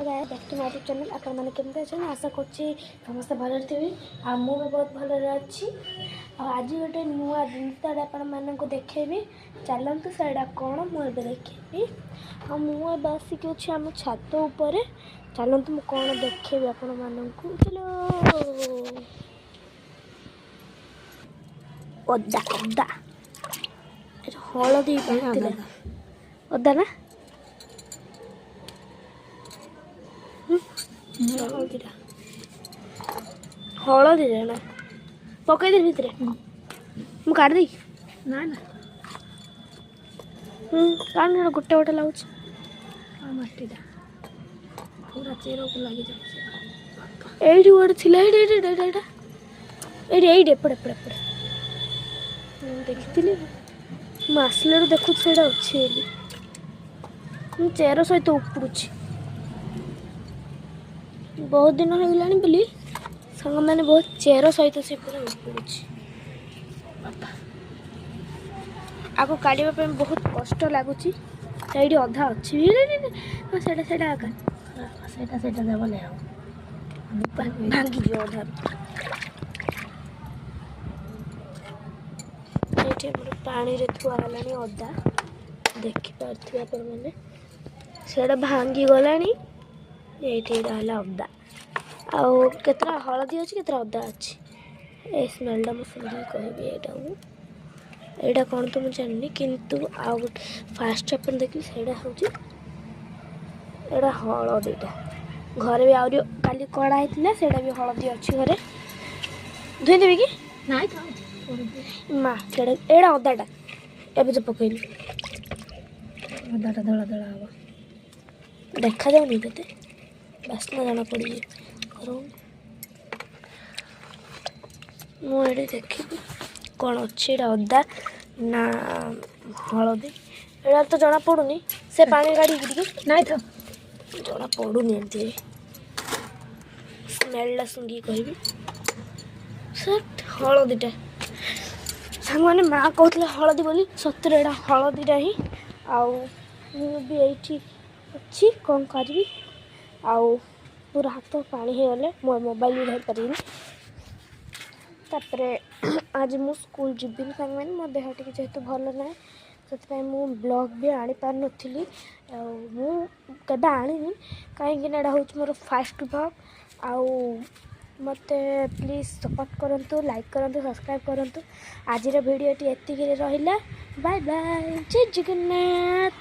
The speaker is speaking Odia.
Back to my YouTube channel. ଆପଣମାନେ କେମିତି ଅଛନ୍ତି? ଆଶା କରୁଛି ସମସ୍ତେ ଭଲରେ ଥିବେ ଆଉ ମୁଁ ବି ବହୁତ ଭଲରେ ଅଛି। ଆଉ ଆଜି ଗୋଟେ ନୂଆ ଜିନିଷଟା ଆପଣମାନଙ୍କୁ ଦେଖେଇବି। ଚାଲନ୍ତୁ, ସେଇଟା କ'ଣ ମୁଁ ଏବେ ଦେଖେଇବି। ଆଉ ମୁଁ ଏବେ ଆସିକି ଅଛି ଆମ ଛାତ ଉପରେ। ଚାଲନ୍ତୁ, ମୁଁ କ'ଣ ଦେଖେଇବି ଆପଣମାନଙ୍କୁ। ଚାଲ, ଅଦା, ଅଦା, ହଳଦୀ ଥିଲା, ଅଦା ନା ହଳଦୀଟା? ହଳଦୀଟା ନା, ପକେଇଦେବି ଭିତରେ। ମୁଁ କାଢ଼ିଦେଇ ନା ନା। କାରଣ ଗୋଟେ ଗୋଟେ ଲାଗୁଛି। ମାଟିଟା ପୁରା ଚେରକୁ ଲାଗିଯାଉଛି। ଏଇଠି ଗୋଟେ ଥିଲା, ଏଇଠି, ଏଇଠି, ଏଇଟା, ଏଇଟା, ଏଇଠି, ଏଇଠି, ଏପଟେ, ଏପଟେ, ଏପଟେ। ମୁଁ ଦେଖିଥିଲି, ମୁଁ ଆସିଲା ବେଳକୁ ଦେଖୁଛି ସେଇଟା ଅଛି ବୋଲି। ମୁଁ ଚେର ସହିତ ଉପୁଡ଼ୁଛି। ବହୁତ ଦିନ ହେଇଗଲାଣି ବୋଲି ସାଙ୍ଗମାନେ, ବହୁତ ଚେର ସହିତ ସେ ପୁରା ଉପୁଡ଼ୁଛି। ବାପା, ଆକୁ କାଢ଼ିବା ପାଇଁ ବହୁତ କଷ୍ଟ ଲାଗୁଛି। ସେଇଠି ଅଧା ଅଛି। ସେଇଟା, ସେଇଟା ଆକା। ସେଇଟା, ସେଇଟା ଦେବଲେ ଆଉ ଭାଙ୍ଗିଯିବ ଅଧାରୁ। ଏଇଠି ଆମର ପାଣିରେ ଥୁଆ ହେଲାଣି ଅଦା, ଦେଖିପାରୁଥିବେ ଆପଣମାନେ। ସେଇଟା ଭାଙ୍ଗିଗଲାଣି। ଏଇଠି ଏଇଟା ହେଲା ଅଦା। ଆଉ କେତେଟା ହଳଦୀ ଅଛି, କେତେଟା ଅଦା ଅଛି। ଏ ସ୍ମେଲଟା ମୁଁ ଶୁଙ୍ଘିକି କହିବି ଏଇଟାକୁ। ଏଇଟା କ'ଣ ତ ମୁଁ ଜାଣିନି, କିନ୍ତୁ ଆଉ ଗୋଟେ ଫାଷ୍ଟ ଆପଣ ଦେଖିଲି, ସେଇଟା ହେଉଛି ଏଇଟା ହଳଦୀଟା। ଘରେ ବି ଆହୁରି କାଲି କଢ଼ା ହେଇଥିଲା, ସେଇଟା ବି ହଳଦୀ ଅଛି ଘରେ। ଧୋଇଦେବି କି? ନାଇଁ। ମା, ସେଇଟା, ଏଇଟା ଅଦାଟା ଏବେ ତ ପକେଇଲି। ଅଦାଟା ଧଳା ଧଳା ହବ। ଦେଖାଯାଉନି କେତେ, ବାସ୍ନା ଜଣା ପଡ଼ିଯିବ। ମୁଁ ଏଠି ଦେଖିବି କ'ଣ ଅଛି। ଏଇଟା ଅଦା ନା ହଳଦୀ, ଏଇଟା ତ ଜଣା ପଡ଼ୁନି। ସେ ପାଣି କାଢ଼ିକି ଟିକେ। ନାଇଁ ତ। ଜଣା ପଡ଼ୁନି। ଏମିତି ସ୍ମେଲଟା ଶୁଙ୍ଘିକି କହିବି। ସେ ହଳଦୀଟା ସାଙ୍ଗମାନେ, ମା କହୁଥିଲେ ହଳଦୀ ବୋଲି, ସତରେ ଏଇଟା ହଳଦୀଟା ହିଁ। ଆଉ ମୁଁ ବି ଏଇଠି ଅଛି, କ'ଣ କରିବି ଆଉ? ପୁରା ହାତ ପାଣି ହେଇଗଲେ ମୁଁ ମୋବାଇଲ ବି ଧରିପାରିବିନି। ତାପରେ ଆଜି ମୁଁ ସ୍କୁଲ ଯିବିନି ସାଙ୍ଗମାନେ। ମୋ ଦେହ ଟିକେ ଯେହେତୁ ଭଲ ନାହିଁ, ସେଥିପାଇଁ ମୁଁ ବ୍ଲଗ୍ ବି ଆଣିପାରିନଥିଲି। ଆଉ ମୁଁ କେବେ ଆଣିନି, କାହିଁକିନା ଏଇଟା ହେଉଛି ମୋର ଫାଷ୍ଟ ବ୍ଲଗ୍। ଆଉ ମୋତେ ପ୍ଲିଜ୍ ସପୋର୍ଟ କରନ୍ତୁ, ଲାଇକ୍ କରନ୍ତୁ, ସବସ୍କ୍ରାଇବ୍ କରନ୍ତୁ। ଆଜିର ଭିଡ଼ିଓଟି ଏତିକିରେ ରହିଲା। ବାଏ ବାଏ, ଜୟ ଜଗନ୍ନାଥ।